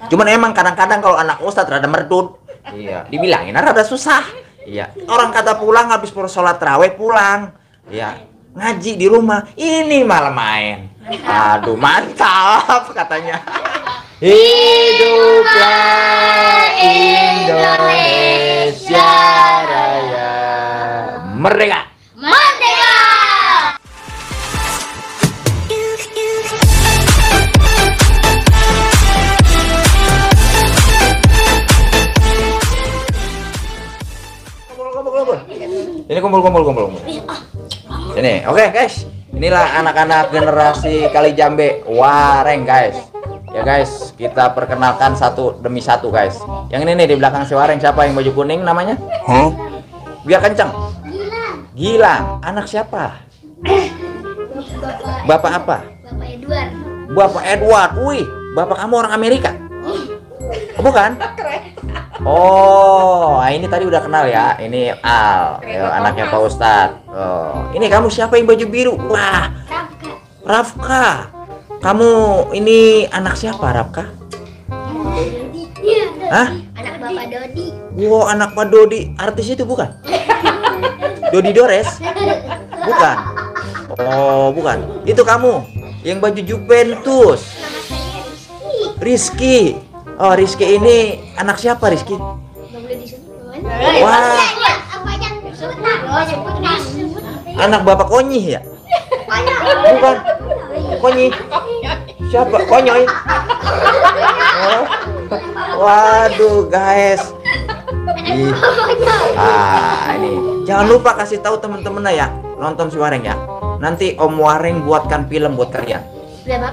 Cuman emang kadang-kadang kalau anak ustadz rada merdut. Iya, dibilangin rada susah. Iya, orang kata pulang habis sholat tarawih pulang. Iya, ngaji di rumah. Ini malah main. Aduh, mantap katanya. Hiduplah Indonesia Raya. Merdeka! Merdeka! Ini kumpul. Ini, oke guys. Inilah anak-anak generasi Kalijambe Wareng guys. Ya guys, kita perkenalkan satu demi satu guys. Yang ini nih di belakang si Wareng, siapa yang baju kuning namanya? Biar kenceng. Gilang. Anak siapa? Bapak apa? Bapak Edward. Bapak Edward. Wih, bapak kamu orang Amerika? Bukan? Oh, ini tadi udah kenal ya. Ini Al, ya, anaknya Pak Ustadz. Oh, ini kamu siapa yang baju biru? Wah, Rafka. Kamu ini anak siapa, Rafka? Hah? Anak Bapak Dodi. Wow, anak Pak Dodi. Artis itu bukan? Dodi Dores? Bukan. Oh, bukan. Itu kamu yang baju Juventus. Nama saya Rizky. Rizky. Oh, Rizky ini anak siapa, Rizky? Gak boleh disebut. Wah. Apanya? Sebut. Anak Bapak Konyi ya? Bukan. Konyi. Siapa? Konyoy. Oh. Waduh, guys. Ih. Ini. Jangan lupa kasih tahu temen-temen ya, nonton si Wareng ya. Nanti Om Wareng buatkan film buat kalian.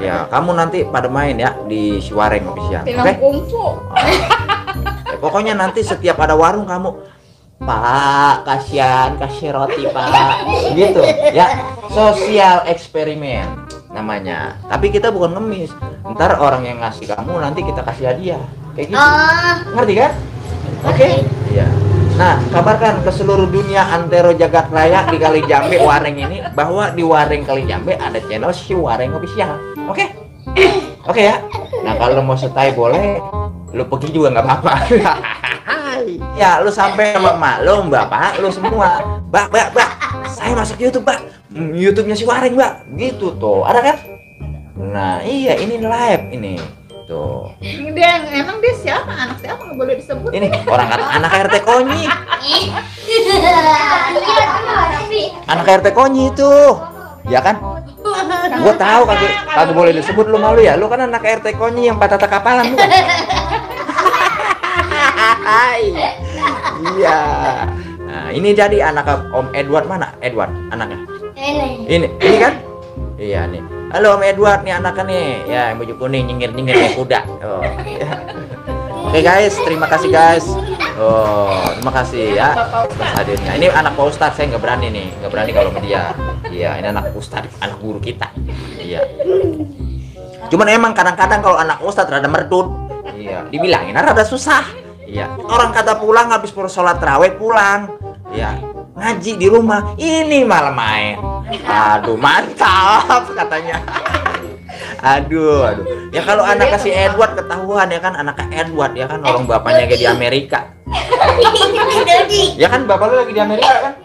Ya, kamu nanti pada main ya di si Wareng official. Oke? Ya, pokoknya nanti setiap ada warung kamu, Pak, kasihan kasih roti Pak, gitu ya. Sosial eksperimen namanya. Tapi kita bukan ngemis. Ntar orang yang ngasih kamu nanti kita kasih hadiah, kayak gitu. Ngerti kan? Oke? Iya. Nah, kabarkan ke seluruh dunia antero jagat raya di Kalijambe Wareng ini bahwa di Wareng Kalijambe ada channel si Wareng official. Oke? Oke ya. Nah, kalau mau stay boleh, lu pergi juga nggak apa-apa. Ya, lu sampai sama maklum bapak, lu semua. Mbak, saya masuk YouTube, Mbak. YouTube-nya si Wareng, Mbak. Gitu tuh. Ada kan? Nah, iya ini live ini. Tuh. Emang dia siapa? Anak siapa? Nggak boleh disebut. Ini orang anak RT Konyi. Anak RT Konyi itu. Ya kan? Gua tahu kagak boleh disebut, lu malu ya. Lu kan anak RT Konyi yang patah kapalan bukan? Iya. Nah, ini jadi anak Om Edward. Mana Edward anaknya? Ini kan? Iya nih. Halo Om Edward nih anaknya nih. Ya, yang baju kuning nyengir-nyengir kayak kuda. Oh. Ya. Oke guys, terima kasih guys. Oh, terima kasih ya atas hadirnya. Ini anak Pak Ustadz, saya nggak berani nih, nggak berani kalau sama dia. Iya, ini anak Ustadz, anak guru kita. Iya. Cuman emang kadang-kadang kalau anak Ustadz rada merdut. Iya, dibilangin rada susah. Iya. Orang kata pulang habis sholat tarawih pulang. Iya. Ngaji di rumah. Ini malah main. Aduh, mantap katanya. Aduh. Ya kalau anak si Edward ketahuan ya kan, anaknya Edward ya kan, orang bapaknya kayak di Amerika. Ya kan bapak lu lagi di Amerika kan?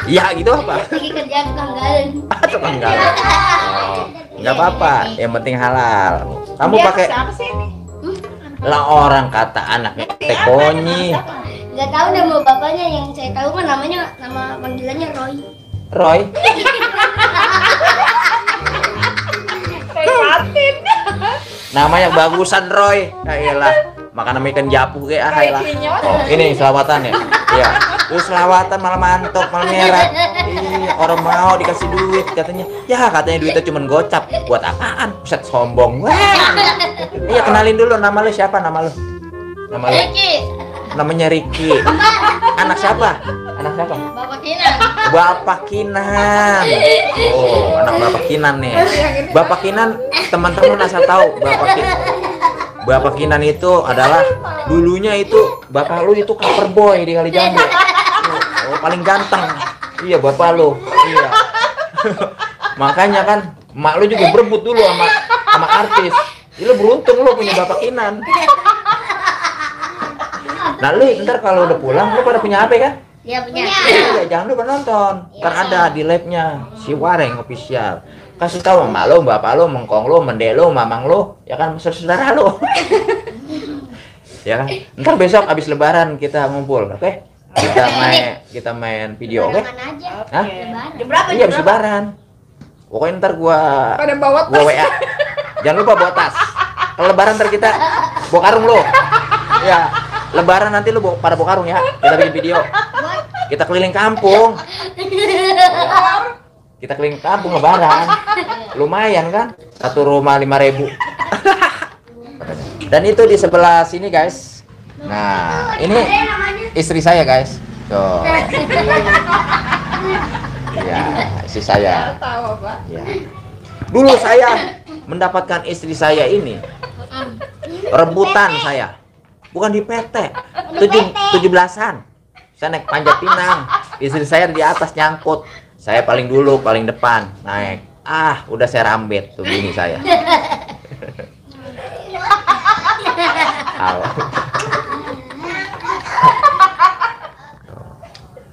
Iya gitu apa? Lagi kerja tukang galon. Tukang galon. Oh, nggak apa-apa, yang penting halal. Kamu pakai Siapa sih ini? lah orang kata anaknya Teh Konyi. Gak tahu nama bapaknya, yang saya tahu kan nama panggilannya Roy. Roy. Martin. Namanya bagusan Roy. Yaelah, makan ikan japu kayak lah. Oh, ini selawatan ya. Iya. Lu selawatan malah mantok, malah merah. Iya, orang mau dikasih duit katanya. Ya, katanya duitnya cuma gocap. Buat apaan? Buset sombong. Wah. Iya, kenalin dulu nama lu siapa nama lu? Nama lu? Ricky. Namanya Ricky. Anak siapa? Anak siapa? Bapak Kinan. Bapak Kinan. Oh, anak Bapak Kinan nih. Bapak Kinan, teman-teman asal tahu Bapak Kinan itu adalah dulunya itu bapak lu itu cover boy di Kalijambe. Oh, paling ganteng. Iya, bapak lu. Iya. Makanya kan mak lu juga berebut dulu sama artis. Ya, lu beruntung lu punya bapak Kinan. Nah lu ntar kalau udah pulang lu pada punya HP kan? Iya punya. Iya, jangan lupa nonton. Ntar ada di live-nya si Wareng official. Kasih tahu emak lu, bapak lu, mengkong lu, mendek lu, mamang lu, ya kan saudara lu. Ya kan? Ntar besok abis lebaran kita ngumpul, oke? Kita main video, oke? Mana aja. Hah? Lebaran. Jam berapa? Iya abis lebaran. Pokoknya ntar gua Pada bawa tas. WA. Jangan lupa bawa tas. Kalau lebaran ntar kita bawa karung lu. Ya, lebaran nanti lu pada bawa karung ya. Kita bikin video. Kita keliling kampung. Kita keliling kampung lebaran. Lumayan kan? Satu rumah 5.000. Dan itu di sebelah sini, guys. Nah, ini istri saya, guys. Tuh. Ya, istri saya. Tahu apa? Ya. Dulu saya mendapatkan istri saya ini rebutan saya. Bukan di PT. 17-an. Saya naik panjat pinang. Istri saya di atas nyangkut. Saya paling dulu, paling depan naik. Udah saya rambet tuh gini saya.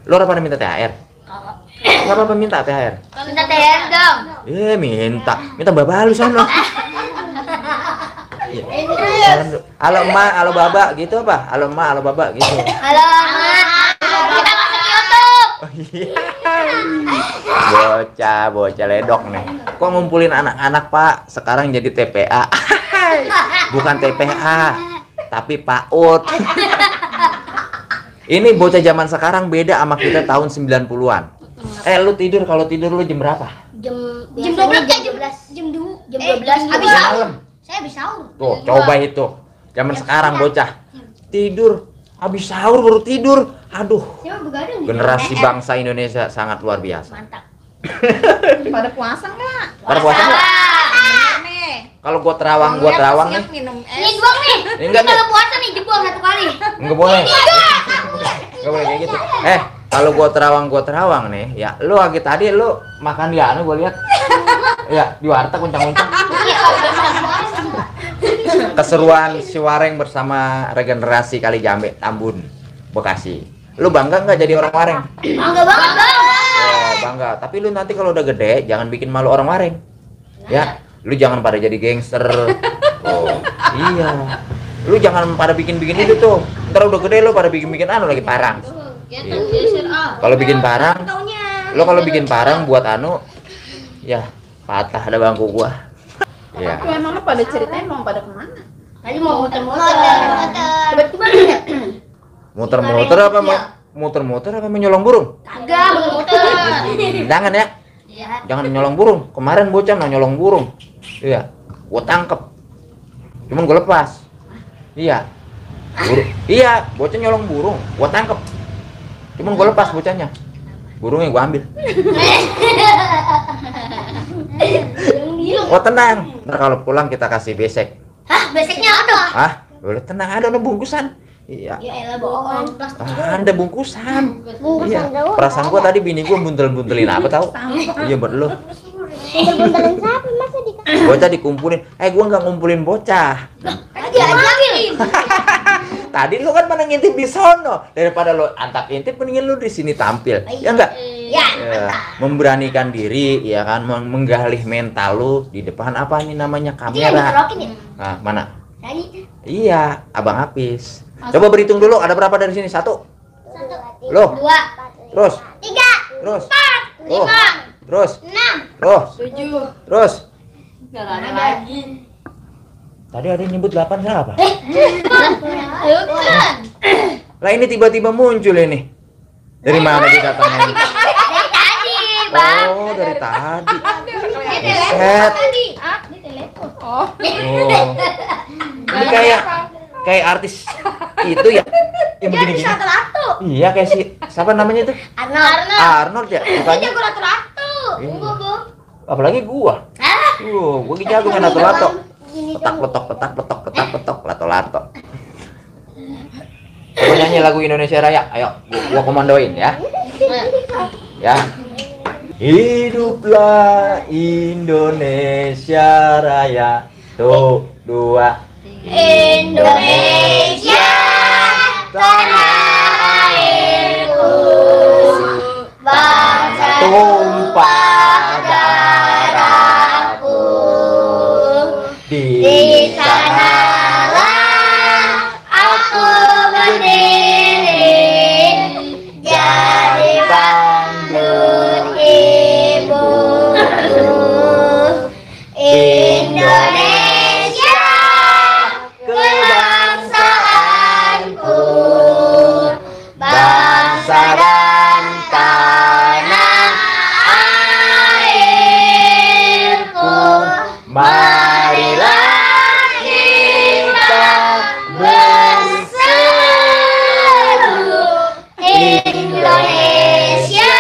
Lo pada minta THR? Gak apa-apa minta THR. Minta THR dong. Minta bapak lu sana. Iya. Halo emak, halo baba gitu apa? Halo emak, halo baba gitu. Halo Mak. Kita masuk YouTube. Oh, iya. Bocah ledok nih. Kok ngumpulin anak-anak Pak? Sekarang jadi TPA. Bukan TPA, tapi PAUD. Ini bocah zaman sekarang beda sama kita tahun 90-an. Lu tidur, kalau tidur lu jam berapa? Jam 12 jam 12 habis Jam sahur. malam. Saya habis sahur. Tuh, coba itu. Zaman sekarang bocah tidur habis sahur baru tidur. Aduh, Saya begadang. generasi bangsa Indonesia sangat luar biasa. Mantap. Pada puasa nggak? Pada puasa nggak? Nih. Kalau gua terawang nih. Siap minum Ini es. doang nih. Ini enggak, Kalau puasa nih jebol satu kali. Enggak boleh. Enggak boleh kayak gitu. Kalau gua terawang nih, ya lu lagi tadi lu makan di anu gua lihat. Ya, di warteg kuncang-kuncang. Keseruan si Wareng bersama regenerasi Kali Jambe, Tambun, Bekasi. Lu bangga nggak jadi orang Wareng? Bangga banget. Oh, bangga. Tapi lu nanti kalau udah gede jangan bikin malu orang Wareng. Ya, lu jangan pada jadi gangster. Oh, iya. Lu jangan pada bikin-bikin itu tuh. Ntar udah gede lu pada bikin-bikin anu lagi parang. Iya. Kalau bikin parang, lu kalau bikin parang buat anu, ya patah ada bangku gua. Ya. Tapi emang pada ceritain mau pada kemana? Tadi mau muter-muter. Tiba-tiba Muter-muter apa muter-muter apa menyolong burung? kagak muter. Jangan ya. Iya. Jangan nyolong burung. Kemarin bocah mau nyolong burung. Iya. Gua tangkep. Cuman gua lepas. Iya. Iya, bocah nyolong burung. Gua tangkep. Cuman gua lepas bocahnya. Burungnya gua ambil. Oh tenang. Ntar kalau pulang kita kasih besek. Hah, beseknya apa? Boleh tenang, ada bungkusan. Iya. Ya elah bohong. Plastik. Ada bungkusan. Bungkusan Iya. doang. Perasaan gua tadi bini gua buntel-buntelin apa tahu? Iya buat lu. Buntel-buntelin siapa masa dikasih? Bocah dikumpulin. Gua nggak ngumpulin bocah. Diajarin. Tadi lu kan pada ngintip di sono. Daripada lu antap intip mendingan lu di sini tampil. Ya enggak? Ya. Ya, memberanikan diri ya kan, menggalih mental lu di depan apa ini namanya Tadi yang kamera. dikerokin ya? Nah, mana? Tadi. Iya, Abang Apis. Coba berhitung dulu ada berapa dari sini? 1. Loh, 2, terus, 3, terus. 4, Oh, 5, terus, 6, terus, 7. terus. Enggak ada lagi. Tadi ada yang nyebut 8 siapa? Ayo kan. Lah ini tiba-tiba muncul ini. Dari mana dia datangnya? Dari tadi, Bang. Oh, dari tadi. Dia Set. tadi. Dia telepon. Oh. Oh. Ini kayak artis itu ya. Yang begini-gini. Ratu. Iya, kayak si siapa namanya itu? Arnold. Arnold ya. Dia Bukannya. jago ratu-ratu. Iya. Enggak, Bang. Apalagi gua. Hah? Gua jago main lato-lato. Gini Petak dong. petok petak petok petak petok lato-lato. Coba nyanyi lagu Indonesia Raya. Ayo, gua komandoin ya. Ya. Hiduplah Indonesia Raya. Tuh. 2. Indonesia, tanah airku, bangsa Tumpah darahku. di sanalah aku berdiri, jadi pandut ibuku. Indonesia, kebangsaanku, bangsa dan tanah airku. Marilah kita berseru, Indonesia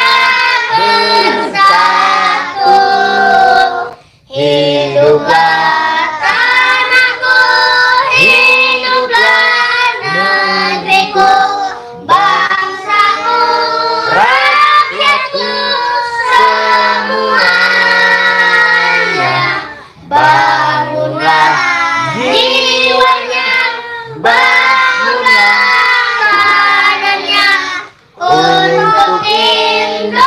bersatu. Hiduplah tanahku, hiduplah negeriku, bangsaku, rakyatku semuanya. Bangunlah jiwanya, bangunlah badannya untuk Indonesia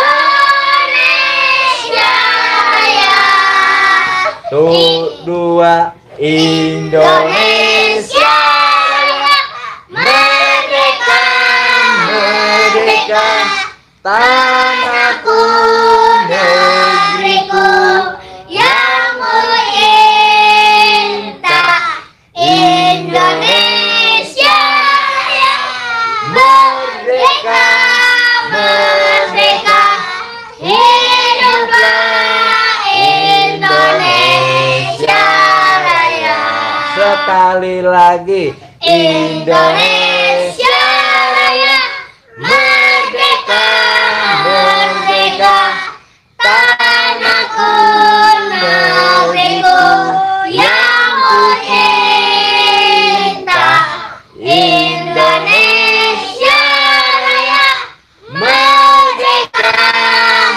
Raya. 2. Indonesia Raya, merdeka, merdeka, tanahku, negeriku yang kucinta. Indonesia Raya, merdeka, merdeka, hiduplah Indonesia Raya. Sekali lagi. Indonesia Raya, merdeka, merdeka, tanahku, negeriku yang kucinta. Indonesia Raya, merdeka,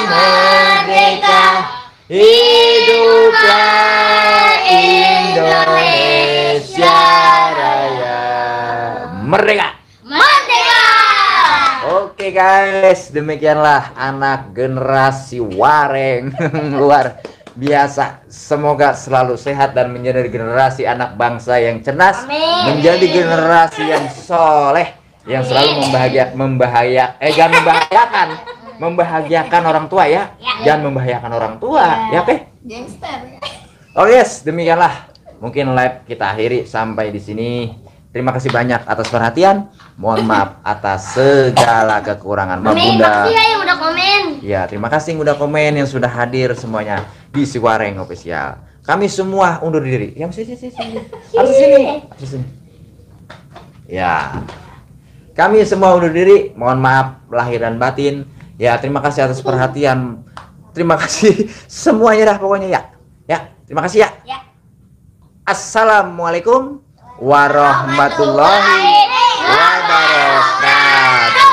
merdeka, Hiduplah Indonesia Raya. Merdeka. merdeka. Oke guys, demikianlah anak generasi Wareng. Luar biasa. Semoga selalu sehat dan menjadi generasi anak bangsa yang cerdas. Amin. Menjadi generasi yang soleh, yang selalu jangan membahayakan. Membahagiakan orang tua ya. Jangan membahayakan orang tua, ya oke? Gangster. Oh yes, demikianlah. Mungkin live kita akhiri sampai di sini. Terima kasih banyak atas perhatian. Mohon maaf atas segala kekurangan. Maaf Bunda. Makasih ya yang udah komen. Ya, terima kasih yang udah komen, yang sudah hadir semuanya di Si Wareng Official. Kami semua undur diri. Ya, sini. Harus sini. Ya. Kami semua undur diri. Mohon maaf lahir dan batin. Ya, terima kasih atas perhatian. Terima kasih semuanya dah pokoknya ya. Ya, terima kasih ya. Ya. Assalamualaikum warahmatullahi wabarakatuh.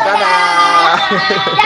Dadah.